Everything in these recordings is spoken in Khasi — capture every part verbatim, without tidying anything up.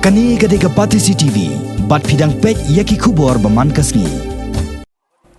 Kane ka dei ka Batesi T V, bad phi dang peit ïa ki khubor ba man ka sngi.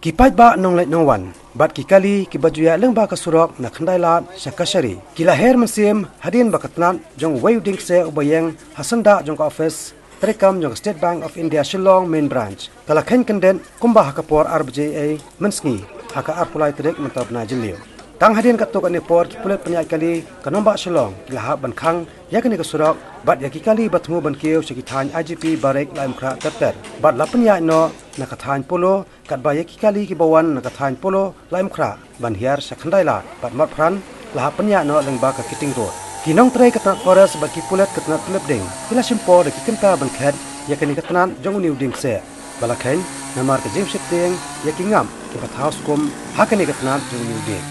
Ki paidbah nongleit nongwan bad ki kali kiba ju ïaid lyngba ka surok na Khyndai Lad sha Kashari ki la her mynsiem hadien ba ka tnat jong uwei u dieng kseh uba ïeng ha syndah jong ka office treikam jong ka State Bank of India Shillong Main Branch ka la kheiñ kyndit kumba ha ka por ar baje ei mynsngi ha ka arphew lai tarik mynta u bnai Jylliew. Tang hadien katto katne por ki pulit pynïaid kali ka nongbah Shillong ki la hap ban khang ïa kane ka surok bad ïa ki kali ba thmu ban kiew sha ki thaiñ I G P Barik Laitumkhrah ter ter bad la pynïaid noh na ka thaiñ Polo, katba ïa ki kali kiba wan na ka thaiñ Polo Laitumkhrah ban hiar sha Khyndai Lad bad Motphran la hap pynïaid noh lyngba ka Keating Road. Ki nongtrei ka tnat Forest bad ki pulit ka tnat Tlipding ki la shim por da ki kynta ban khet ïa kane ka tnat jong une u dieng kseh ba la kheiñ namar ka jingsheptieng ïa ki ngap kiba thaw skum ha kane ka tnat jong une u dieng.